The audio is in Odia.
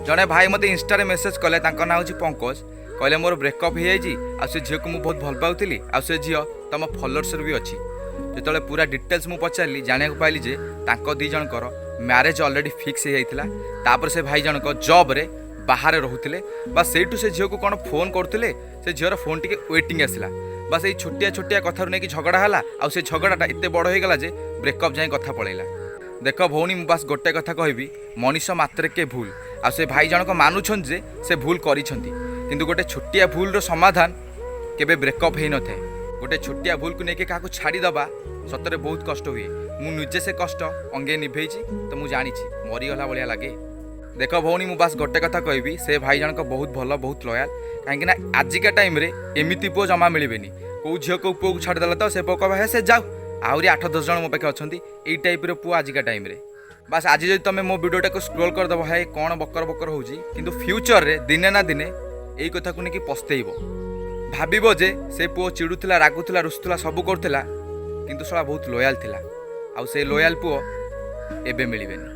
ଜଣେ ଭାଇ ମୋତେ ଇନଷ୍ଟାରେ ମେସେଜ୍ କଲେ, ତାଙ୍କ ନାଁ ହେଉଛି ପଙ୍କଜ। କହିଲେ, ମୋର ବ୍ରେକଅପ୍ ହେଇଯାଇଛି ଆଉ ସେ ଝିଅକୁ ମୁଁ ବହୁତ ଭଲ ପାଉଥିଲି ଆଉ ସେ ଝିଅ ତମ ଫଲୋଅର୍ସରେ ବି ଅଛି। ଯେତେବେଳେ ପୁରା ଡିଟେଲ୍ସ ମୁଁ ପଚାରିଲି, ଜାଣିବାକୁ ପାଇଲି ଯେ ତାଙ୍କ ଦୁଇ ଜଣଙ୍କର ମ୍ୟାରେଜ୍ ଅଲରେଡ଼ି ଫିକ୍ସ ହେଇଯାଇଥିଲା। ତାପରେ ସେ ଭାଇ ଜଣକ ଜବ୍ରେ ବାହାରେ ରହୁଥିଲେ ବା ସେଇଠୁ ସେ ଝିଅକୁ କ'ଣ ଫୋନ୍ କରୁଥିଲେ। ସେ ଝିଅର ଫୋନ୍ ଟିକେ ୱେଟିଂ ଆସିଲା। ବାସ୍, ଏଇ ଛୋଟିଆ ଛୋଟିଆ କଥାରୁ ନେଇକି ଝଗଡ଼ା ହେଲା ଆଉ ସେ ଝଗଡ଼ାଟା ଏତେ ବଡ଼ ହେଇଗଲା ଯେ ବ୍ରେକଅପ୍ ଯାଏଁ କଥା ପଳେଇଲା। ଦେଖ ଭଉଣୀ, ମୁଁ ବାସ୍ ଗୋଟେ କଥା କହିବି, ମଣିଷ ମାତ୍ରକେ ଭୁଲ। ଆଉ ସେ ଭାଇ ଜଣକ ମାନୁଛନ୍ତି ଯେ ସେ ଭୁଲ କରିଛନ୍ତି, କିନ୍ତୁ ଗୋଟେ ଛୋଟିଆ ଭୁଲର ସମାଧାନ କେବେ ବ୍ରେକଅପ୍ ହେଇନଥାଏ। ଗୋଟେ ଛୋଟିଆ ଭୁଲକୁ ନେଇକି କାହାକୁ ଛାଡ଼ିଦେବା ସତରେ ବହୁତ କଷ୍ଟ ହୁଏ। ମୁଁ ନିଜେ ସେ କଷ୍ଟ ଅଙ୍ଗେ ନିଭେଇଛି ତ ମୁଁ ଜାଣିଛି, ମରିଗଲା ଭଳିଆ ଲାଗେ। ଦେଖ ଭଉଣୀ, ମୁଁ ବାସ୍ ଗୋଟେ କଥା କହିବି, ସେ ଭାଇ ଜଣକ ବହୁତ ଭଲ, ବହୁତ ଲୟାଲ। କାହିଁକିନା ଆଜିକା ଟାଇମ୍ରେ ଏମିତି ପୁଅ ଜମା ମିଳିବେନି। କେଉଁ ଝିଅ କେଉଁ ପୁଅକୁ ଛାଡ଼ିଦେଲା ତ ସେ ପୁଅ କହିବ, ହେ ସେ ଯାଉ, ଆହୁରି ଆଠ ଦଶ ଜଣ ମୋ ପାଖେ ଅଛନ୍ତି। ଏଇ ଟାଇପ୍ର ପୁଅ ଆଜିକା ଟାଇମ୍ରେ। ବାସ୍, ଆଜି ଯଦି ତୁମେ ମୋ ଭିଡ଼ିଓଟାକୁ ସ୍କ୍ରୋଲ୍ କରିଦେବ, ହେ କ'ଣ ବକର ବକର ହେଉଛି, କିନ୍ତୁ ଫ୍ୟୁଚରରେ ଦିନେ ନା ଦିନେ ଏଇ କଥାକୁ ନେଇକି ପସ୍ତେଇବ। ଭାବିବ ଯେ ସେ ପୁଅ ଚିଡ଼ୁଥିଲା, ରାଗୁଥିଲା, ରୁଷୁଥିଲା, ସବୁ କରୁଥିଲା, କିନ୍ତୁ ଶଳା ବହୁତ ଲୋୟାଲ ଥିଲା। ଆଉ ସେ ଲୋୟାଲ ପୁଅ ଏବେ ମିଳିବେନି।